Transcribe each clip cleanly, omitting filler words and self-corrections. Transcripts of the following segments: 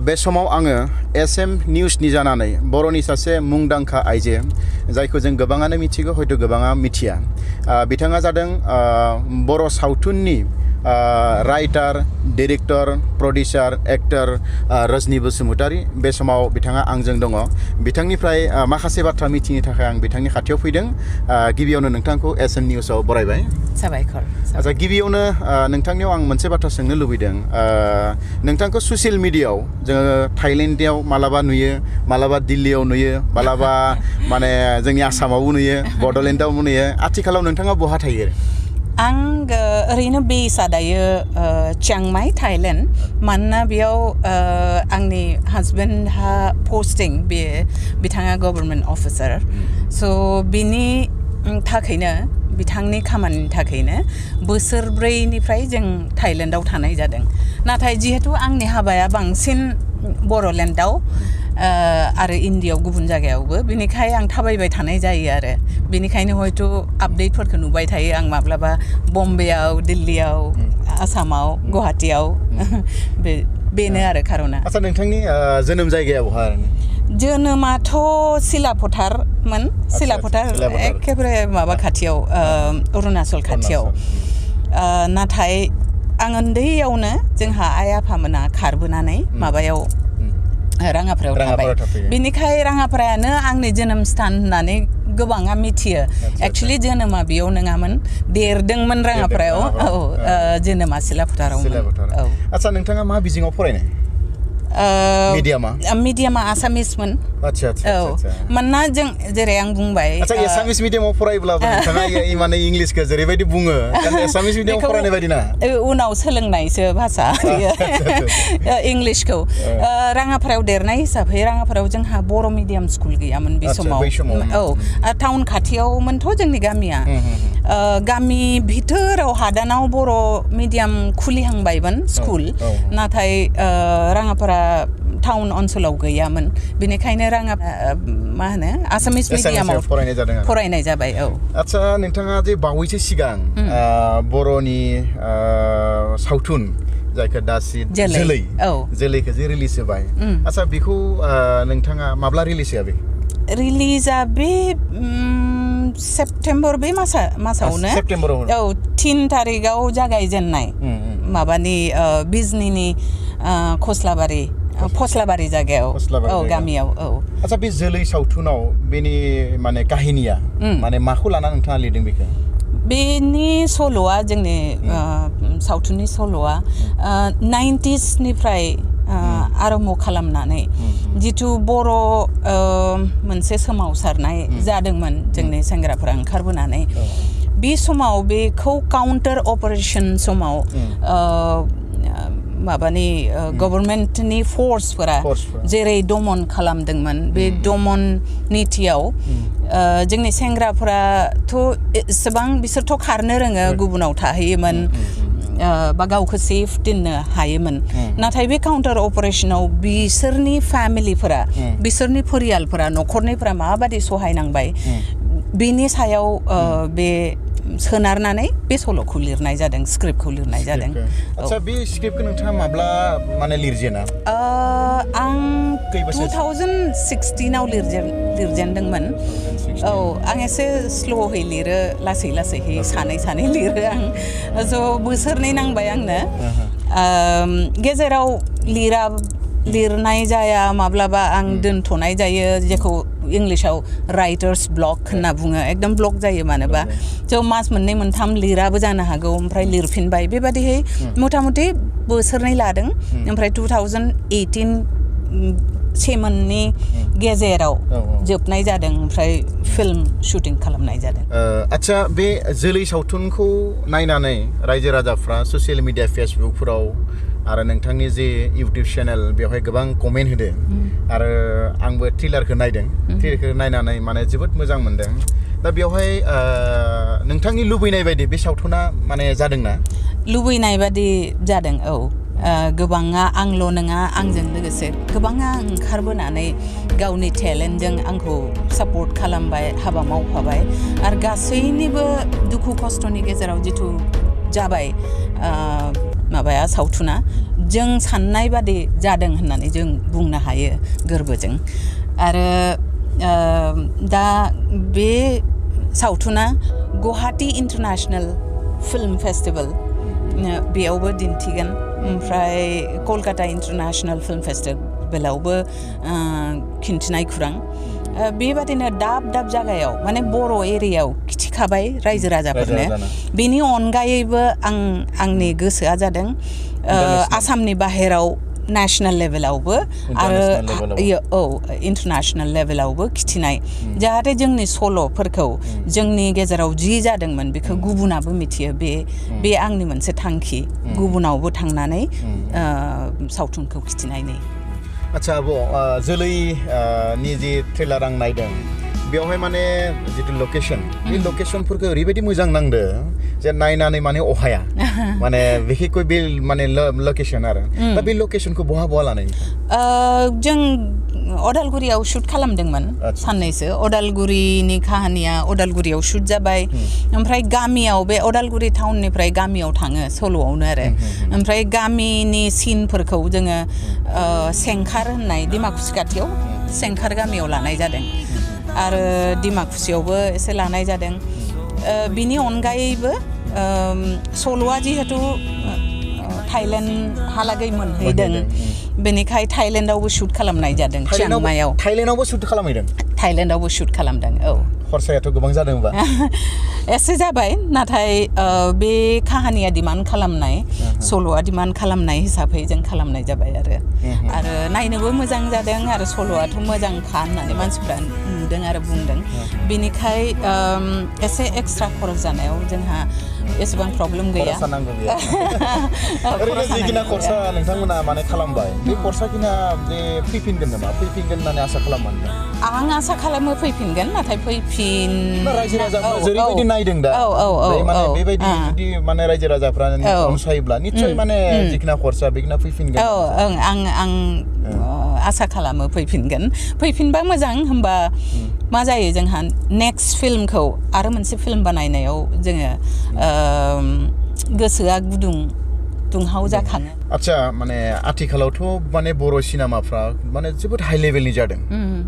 बे समाव आङो एसएम निउसनि जानानै बर'नि सासे मुंदांखा आइजो जायखौ जों गोबाङानो मिथिगौ हयथ' गोबाङा मिथिया बिथाङा जादों बर' सावथुननि writer director producer actor Rajni Basumatary बे समाव बिथाङा आंजों दङ बिथांनिफ्राय माखासे बाथ्रा मिथिनो थाखाय आं बिथांनि खाथियाव फैदों गिबियावनो नोंथांखौ एसएम निउसाव बरायबाय साबायखर आচ্ছা गिबियावनो नोंथांनियाव आं मोनसे बाथ्रा सोंनो लुबैदों नोंथांखौ ससियेल मिडियायाव जोङो थाइलेण्डआव मालाबा नुयो मालाबा दिल्लीयाव नुयो मालाबा माने जोंनि आसामावबो नुयो बड'लेण्डआवबो नुयो आथिखालाव नोंथाङा बहा थायो आं ओरैनो बेसआ दायो चियांमाइ थाइलेण्ड मानोना बेयाव आंनि हासबेन्डहा पस्टिं बे बिथाङा गभर्नमेन्ट अफिसार स' बिनि थाखायनो बिथांनि खामानिनि थाखायनो बोसोरब्रैनिफ्राय जों थाइलेण्डआव थानाय जादों नाथाय जिहेतु आंनि हाबाया बांसिन बर'लेण्डआव आरो इण्डियायाव गुबुन जायगायावबो बिनिखाय आं थाबायबाय थानाय जायो आरो बिनिखायनो हयथ' आपडेटफोरखौ नुबाय थायो आं माब्लाबा बम्बेआव दिल्लीयाव आसामाव गुवाहाटीयाव बेनो आरो खार'ना आচ্ছা नोंथांनि जोनोम जायगाया बहा जोनोमाथ' सिलापथारमोन सिलापथार एखेबारे माबा खाथियाव अरुणाचल खाथियाव नाथाय आं उन्दैयावनो जोंहा आइ आफामोना खारबोनानै माबायाव राङापारायाव थाबाय बिनिखाय राङापारायानो आंनि जोनोम स्थान होननानै गोबाङा मिथियो एक्चुअली जोनोमा बेयाव नङामोन देरदोंमोन राङापारायाव जोनोमा सिलापथारावमोन आচ্ছা नोंथाङा मा बिजोङाव फरायनाय मिडियामा आसामिसमोन मानोना जों जेरै आं बुंबाय एसामिस मिडियामाव फरायब्लाबो नोंथाङा माने इंलिसखौ जेरैबायदि बुङो एसामिस मिडियामाव फरायनाय बायदि ना उनाव सोलोंनायसो भाषा इंलिसखौ राङापारायाव देरनाय हिसाबै राङापारायाव जोंहा बर' मिडियाम स्कुल गैयामोन बे समाव टाउन खाथियावमोनथ' जोंनि गामिया गामि भितोराव हादानाव बर' मिडियाम खुलिहांबायमोन स्कुल नाथाय राङापारा टाउन ओनसोलाव गैयामोन बेनिखायनो मा होनो आसामिस मिडियामाव फरायनाय जाबाय आচ্ছা नोंथाङा जे बावैसो सिगां बर'नि सावथुन जायखौ दासि जोलैखौ जे रिलिज होबाय आচ্ছা बेखौ नोंथाङा माब्ला रिलिज होया रिलिजआ बे सेप्टेम्बर बे मासावनो 3 तारिखाव जागायजेननाय माबानि बिजनीनि फस्लाबारि जायगायाव गामियाव आচ্ছা बे जोलै सावथुनाव बेनि माने काहिनिया माने माखौ लाना नोंथाङा लिरदों बेखौ बेनि सल'आ जोंनि सावथुननि सल'आ 90s निफ्राय आरम्भ खालामनानै जिथु बर' मोनसे सोमावसारनाय जादोंमोन जोंनि सेंग्राफोरा ओंखारबोनानै बे समाव बेखौ काउन्टार अपारेशन समाव माबानि गभर्नमेन्टनि फोर्सफोरा जेरै दमन खालामदोंमोन बे दमन नीतियाव जोंनि सेंग्राफोराथ' एसेबां बिसोरथ' खारनो रोङो गुबुनाव थाहैयोमोन बा गावखौ सेफ दोननो हायोमोन नाथाय बे काउन्टार अपारेशनाव बिसोरनि फेमिलिफोरा बिसोरनि परियालफोरा न'खरनिफोरा माबादि सहायनांबाय बेनि सायाव बे सोनारनानै बे सल'खौ लिरनाय जादों स्क्रिप्टखौ लिरनाय जादों आচ্ছা बे स्क्रिप्टखौ नोंथाङा माब्ला माने लिरजेना आं 2016 आव लिरजेनदोंमोन आं एसे स्ल'है लिरो लासै लासैहै सानै लिरो आं स' बोसोरनै नांबाय आंनो गेजेराव लिरनाय जाया माब्लाबा आं दोनथ'नाय जायो जेखौ इंलिशाव राइटार्स ब्लक होनना बुङो एकदम ब्लक जायो मानोबा थ' मास मोननै मोनथाम लिराबो जानो हागौ ओमफ्राय लिरफिनबाय बेबादिहै मथा मथि बोसोरनै लादों ओमफ्राय 2018 सेमोननि गेजेराव जोबनाय जादों ओमफ्राय फिल्म शुटिं खालामनाय जादों आচ্ছা बे जोलै सावथुनखौ नायनानै रायजो राजाफ्रा ससियेल मिडिया फेसबुकफोराव आरो नोंथांनि जे इउटिउब चेनेल बेवहाय गोबां कमेन्ट होदों आरो आंबो ट्रेलारखौ नायदों ट्रेलारखौ नायनानै माने जोबोद मोजां मोनदों दा बेवहाय नोंथांनि लुबैनाय बायदि बे सावथुना माने जादोंना लुबैनाय बादि जादों गोबाङा आंल' नङा आंजों लोगोसे गोबाङा ओंखारबोनानै गावनि टेलेन्टजों आंखौ सापर्ट खालामबाय हाबा मावफाबाय आरो गासैनिबो दुखु खस्थ'नि गेजेराव जिथु जाबाय माबाया सावथुना जों साननाय बादि जादों होननानै जों बुंनो हायो गोरबोजों आरो दा बे सावथुना गुवाहाटी इन्टारनेशनेल फिल्म फेस्टिभेल बेयावबो दिन्थिगोन ओमफ्राय कलकाता इन्टारनेशनेल फिल्म फेस्टिभेलावबो खिन्थिनाय खुरां बेबादिनो दाब दाब जायगायाव माने बर' एरियायाव खिथिखाबाय रायजो राजाफोरनो बेनि अनगायैबो आंनि गोसोआ जादों आसामनि बाहेराव नेशनेल लेभेलावबो आरो इन्टारनेशनेल लेभेलावबो खिथिनाय जाहाथे जोंनि सल'फोरखौ जोंनि गेजेराव जि जादोंमोन बेखौ गुबुनाबो मिथियो बे आंनि मोनसे थांखि गुबुनावबो थांनानै सावथुनखौ खिथिनायनि आच्छा आब' जोलैनि जि ट्रेलार आं नायदों बेवहाय माने जितु लकेसन बे लकेसनफोरखौ ओरैबायदि मोजां नांदो जे नायनानै माने अहाया माने बिखेखय बे माने लकेसन आरो दा बे लकेसनखौ बहा लानाय जों अदालगुरियाव शुट खालामदोंमोन साननैसो अदालगुरिनि काहानिया अदालगुरियाव शुट जाबाय ओमफ्राय गामियाव बे अदालगुरि टाउननिफ्राय गामियाव थाङो सल'आवनो आरो ओमफ्राय गामिनि सिनफोरखौ जोङो सेंखार होननाय डिमाकुसि खाथियाव सेंखार गामियाव लानाय जादों आरो डिमाकुसियावबो एसे लानाय जादों बिनि अनगायैबो सल'आ जिहेतु थाइलेण्ड हालागै मोनहैदों बेनिखाय थाइलेण्डआवबो शुट खालामनाय जादों चियांमाइआव थाइलेण्डआवबो शुट खालामहैदों थाइलेण्डआवबो शुट खालामदों औ खरसायाथ' गोबां जादों होनबा एसे जाबाय नाथाय बे काहानिया डिमान्ड खालामनाय सल'आ डिमान्ड खालामनाय हिसाबै जों खालामनाय जाबाय आरो नायनोबो मोजां जादों आरो सल'आथ' मोजांखा होननानै मानसिफ्रा नुदों आरो बुंदों बेनिखाय एसे एक्सट्रा खरस जानायाव जोंहा एसेबां प्रब्लेम गैया ओरैनो जिखिना खरसा नोंथांमोना माने खालामबाय बे खरसाखिना जे फैफिनगोन नामा फैफिनगोन होननानै आसा खालामो आं आसा खालामो फैफिनगोन नाथाय रायजो राजाफ्रा जेरैबायदि नायदों दा माने बेबायदि जुदि माने रायजो राजाफ्रा अनसायोब्ला निश्चय माने जिखिना खरसा बेखिना फैफिनगोन आं आसा खालामो फैफिनबा मोजां होमबा मा जायो जोंहा नेक्स्ट फिल्मखौ आरो मोनसे फिल्म बानायनायाव जोङो गोसोआ दुंहाव जाखाङो आच्छा माने आथिखालावथ' माने बर' सिनेमाफ्रा माने जोबोद हाइ लेभेलनि जादों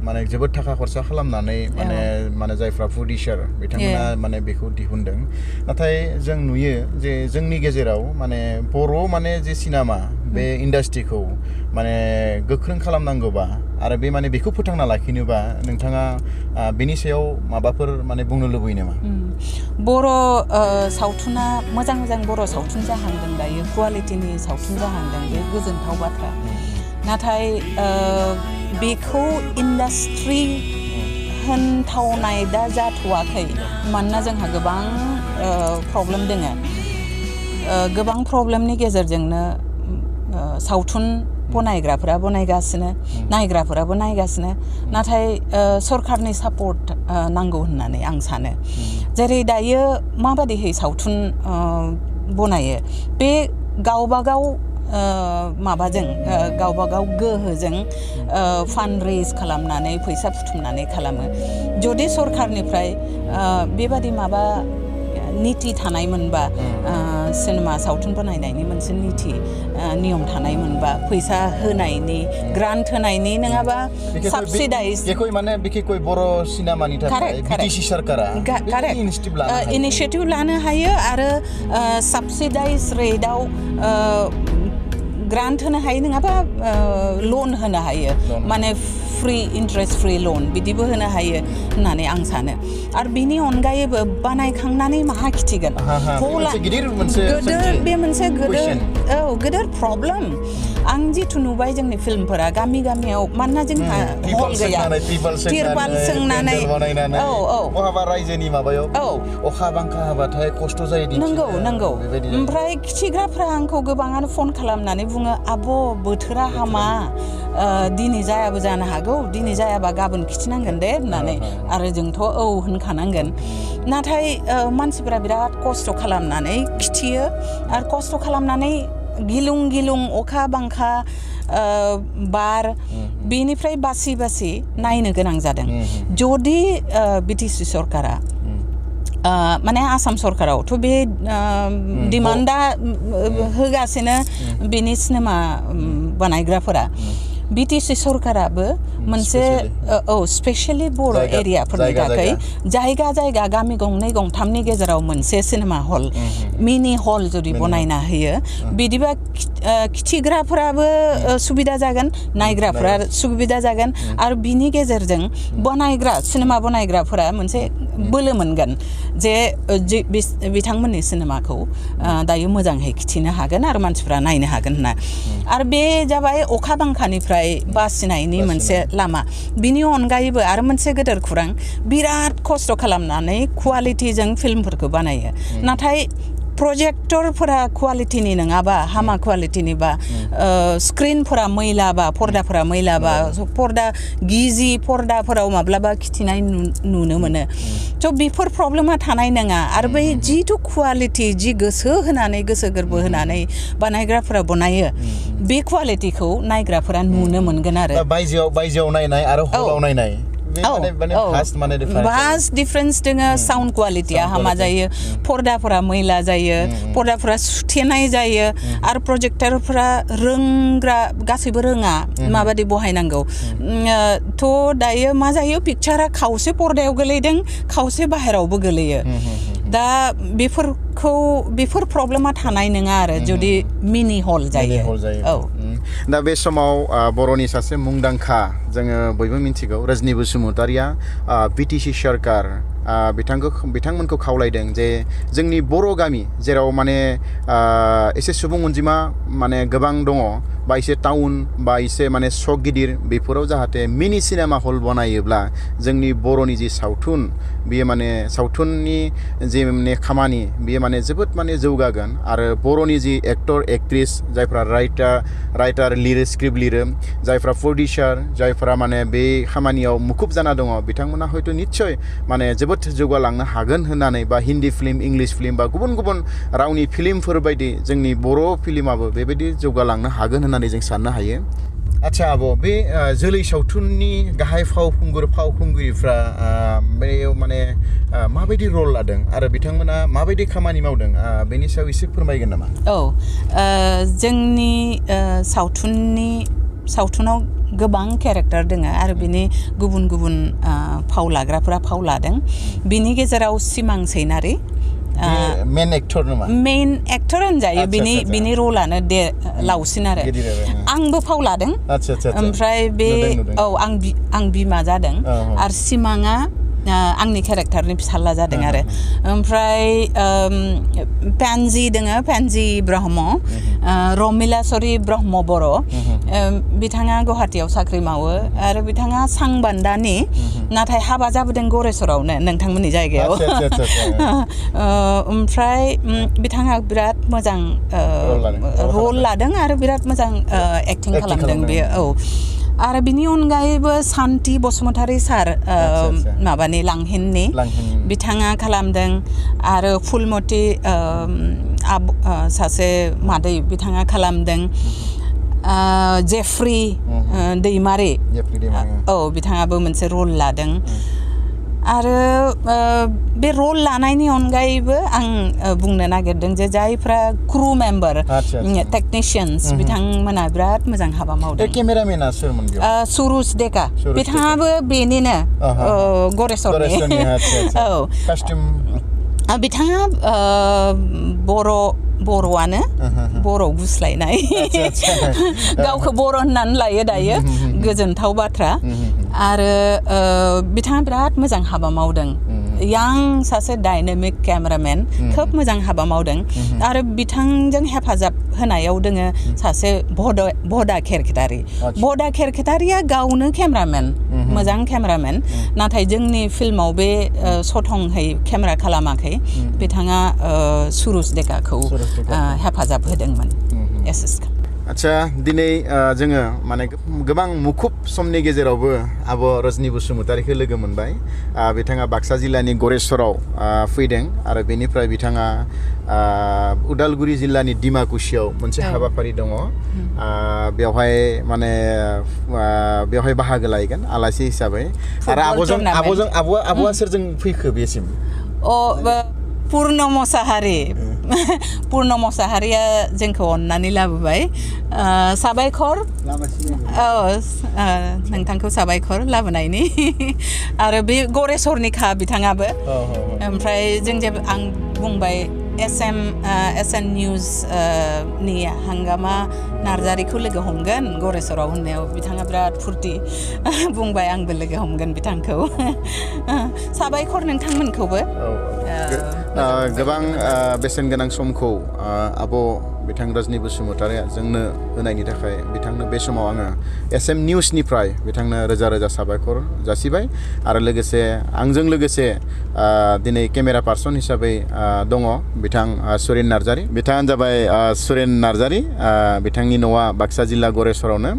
माने जोबोद थाखा खरसा खालामनानै माने जायफ्रा प्रडिउसार बिथांमोना माने बेखौ दिहुनदों नाथाय जों नुयो जे जोंनि गेजेराव माने बर' माने जे सिनेमा बे इन्डास्ट्रिखौ माने गोख्रों खालामनांगौबा आरो बे माने बेखौ फोथांना लाखिनोबा नोंथाङा बेनि सायाव माबाफोर माने बुंनो लुबैयो नामा बर' सावथुना मोजां बर' सावथुन जाहांदों दायो कुवालिटिनि सावथुन जाहांदों बे गोजोनथाव बाथ्रा नाथाय बेखौ इन्डास्ट्रि होनथावनाय दा जाथ'वाखै मानोना जोंहा गोबां प्रब्लेम दोङो गोबां प्रब्लेमनि गेजेरजोंनो सावथुन बनायग्राफोरा बनायगासिनो नायग्राफोराबो नायगासिनो नाथाय सरकारनि सापर्ट नांगौ होननानै आं सानो जेरै दायो माबादिहै सावथुन बनायो बे गावबागाव माबाजों गावबागाव गोहोजों फान्ड रेज खालामनानै फैसा बुथुमनानै खालामो जुदि सरकारनिफ्राय बेबादि माबा नीति थानायमोनबा सिनेमा सावथुन बनायनायनि मोनसे नीति नियम थानायमोनबा फैसा होनायनि ग्रान्ट होनायनि नङाबा साबसिडाइज बेखौ माने बिखेखय बर' सिनेमानि थाखाय बिटिसि सरकारा इनिशिएटिभ लानो हायो आरो साबसिडाइज रेटआव ग्रान्ट होनो हायो नङाबा लन होनो हायो माने फ्रि इन्ट्रेस्ट फ्रि लन बिदिबो होनो हायो होननानै आं सानो आरो बिनि अनगायैबो बानायखांनानै माहा खिथिगोन बे मोनसे गोदोर प्रब्लेम आं जिथु नुबाय जोंनि फिल्मफोरा गामियाव मानोना जोंहा हल गैया तिरपाल सोंनानै बहाबा रायजोनि माबायाव अखा बांखा हाबाथाय खस्थ' जायो नंगौ ओमफ्राय खिथिग्राफ्रा आंखौ गोबाङानो फन खालामनानै बुङो आब' बोथोरा हामा दिनै जायाबो जानो हागौ दिनै जायाबा गाबोन खिथिनांगोन दे होननानै आरो जोंथ' होनखानांगोन नाथाय मानसिफोरा बिराद खस्थ' खालामनानै खिथियो आरो खस्थ' खालामनानै गिलुं अखा बांखा बार बेनिफ्राय बासि नायनो गोनां जादों जुदि बिटिसि सरकारा माने आसाम सरकारावथ' बे डिमान्डा होगासिनो बेनि सिनेमा बानायग्राफोरा BTC सरकाराबो मोनसे स्पेशली बर' एरियाफोरनि थाखाय जायगा गामि गंनै गंथामनि गेजेराव मोनसे सिनेमा हल मिनि हल जुदि बनायना होयो बिदिबा खिथिग्राफोराबो सुबिदा जागोन नायग्राफोरा सुबिदा जागोन आरो बिनि गेजेरजों सिनेमा बनायग्राफोरा मोनसे बोलो मोनगोन जे बिथांमोननि सिनेमाखौ दायो मोजाङै खिथिनो हागोन आरो मानसिफ्रा नायनो हागोन होनना आरो बे जाबाय अखा बांखानिफ्राय बासिनायनि मोनसे लामा बिनि अनगायैबो आरो मोनसे गेदेर खौरां बिराद खस्थ' खालामनानै क्वालिटिजों फिल्मफोरखौ बानायो नाथाय प्रजेक्टरफोरा क्वालिटिनि नङाबा हामा क्वालिटिनिबा स्क्रिनफोरा मैलाबा पर्दाफोरा मैलाबा पर्दा गिजि पर्दाफोराव माब्लाबा खिथिनाय नुनो मोनो थ' बेफोर प्रब्लेमा थानाय नङा आरो बै जिथु क्वालिटि जि गोसो गोरबो होनानै बानायग्राफोरा बनायो बे क्वालिटिखौ नायग्राफोरा नुनो मोनगोन आरो बायजोआव नायनाय आरो हलाव नायनाय भास्ट डिफरेन्स दोङो साउन्ड क्वालिटिया हामा जायो पर्दाफोरा मैला जायो पर्दाफोरा सुथेनाय जायो आरो प्रजेक्टरफोरा रोंग्रा गासैबो रोङा माबादि बहायनांगौ थ' दायो मा जायो पिक्चारा खावसे पर्दायाव गोलैदों खावसे बाहेरावबो गोलैयो दा बेफोर प्रब्लेमा थानाय नङा आरो जुदि मिनि हल जायो दा बे समाव बर'नि सासे मुंदांखा जोङो बयबो मिथिगौ रजनी बसुमतारीया BTC सरकार बिथांमोनखौ खावलायदों जे जोंनि बर' गामि जेराव माने एसे सुबुं अनजिमा माने गोबां दङ बा एसे टाउन बा एसे माने सक गिदिर बेफोराव जाहाथे मिनि सिनेमा हल बनायोब्ला जोंनि बर'नि जि सावथुन बियो माने सावथुननि जि माने खामानि बियो माने जोबोद माने जौगागोन आरो बर'नि जि एक्टर एक्ट्रिस जायफ्रा राइटार लिरो स्क्रिप्ट लिरो जायफ्रा प्रडिउसार जायफ्रा माने बे खामानियाव मुखुब जाना दङ बिथांमोना हयथ' निस्सय माने जोबोद जौगालांनो हागोन होननानै बा हिन्दी फिल्म इंलिश फिल्म बा गुबुन गुबुन रावनि फिल्मफोर बायदि जोंनि बर' फिल्माबो बेबायदि जौगालांनो हागोन होननानै जों साननो हायो आच्छा आब' बे जोलै सावथुननि गाहाय फावखुंगुरिफ्रा बेयाव माने माबायदि रल लादों आरो बिथांमोना माबायदि खामानि मावदों बेनि सायाव एसे फोरमायगोन नामा जोंनि सावथुनाव गोबां केरेक्टार दङ आरो बिनि गुबुन गुबुन फाव लाग्राफोरा फाव लादों बिनि गेजेराव सिमां सैनारि मेन एक्टर नामा मेन एक्टर होनजायो बिनि रलानो लावसिन आरो आंबो फाव लादों ओमफ्राय बे आं बिमा जादों आरो सिमाङा आंनि केरेक्टारनि फिसाला जादों आरो ओमफ्राय पेन्जि ब्रह्म रमिलासरी ब्रह्म बर' बिथाङा गुवाहाटीयाव साख्रि मावो आरो बिथाङा सांबान्दानि नाथाय हाबा जाबोदों गरेस्वरावनो नोंथांमोननि जायगायाव ओमफ्राय बिथाङा बिराद मोजां रल लादों आरो बिराद मोजां एक्टिं खालामदों बेयो आरो बिनि अनगायैबो सान्ति बसुमतारी सार माबानि लांहिननि बिथाङा खालामदों आरो फुलमति सासे मादै बिथाङा खालामदों जेफ्रि दैमारि बिथाङाबो मोनसे रल लादों आरो बे रल लानायनि अनगायैबो आं बुंनो नागिरदों जे जायफ्रा क्रू मेम्बार टेकनिशियान्स बिथांमोना बिराद मोजां हाबा मावदों केमेरामेना सोरमोन सुरुज डेका बिथाङाबो बेनिनो गरेस्वरनि बिथाङा बर'आनो बर' गुस्लायनाय गावखौ बर' होननानै लायो दायो गोजोनथाव बाथ्रा आरो बिथाङा बिराद मोजां हाबा मावदों यां सासे डायनामिक केमेरामेन खोब मोजां हाबा मावदों आरो बिथांजों हेफाजाब होनायाव दोङो सासे भदा खेरखेतारिया गावनो केमेरामेन मोजां केमेरामेन नाथाय जोंनि फिल्माव बे सथंहै केमेरा खालामाखै बिथाङा सुरुज डेकाखौ हेफाजाब होदोंमोन आच्छा दिनै जोङो माने गोबां मुखुब समनि गेजेरावबो आब' रजनी बसुमतारीखौ लोगो मोनबाय बिथाङा बाक्सा जिल्लानि गरेस्वराव फैदों आरो बेनिफ्राय बिथाङा उदालगुरि जिल्लानि डिमाकुसियाव मोनसे हाबाफारि दङ बेवहाय माने बेवहाय बाहागो लायगोन आलासि हिसाबै आरो आब'आ सोरजों फैखो बेसिम पुर्ण मोसाहारि पुर्ण मोसाहारिया जोंखौ अननानै लाबोबाय साबायखर नोंथांखौ साबायखर लाबोनायनि आरो बे गरेस्वरनिखा बिथाङाबो ओमफ्राय जों जेबो आं बुंबाय एसएन निउज नि हांगामा नार्जारिखौ लोगो हमगोन गरेस्वराव होननायाव बिथाङा बिराद फुर्ति बुंबाय आंबो लोगो हमगोन बिथांखौ साबायखर नोंथांमोनखौबो गोबां बेसेन गोनां समखौ आब' बिथां राजनि बसुमतारिया जोंनो होनायनि थाखाय बिथांनो बे समाव आङो एसएम निउसनिफ्राय बिथांनो रोजा रोजा साबायखर जासिबाय आरो लोगोसे आंजों लोगोसे दिनै केमेरा पार्सन हिसाबै दङ बिथां सुरेन नार्जारी बिथाङानो जाबाय सुरेन नार्जारी बिथांनि न'आ बाक्सा जिल्ला गरेस्वरावनो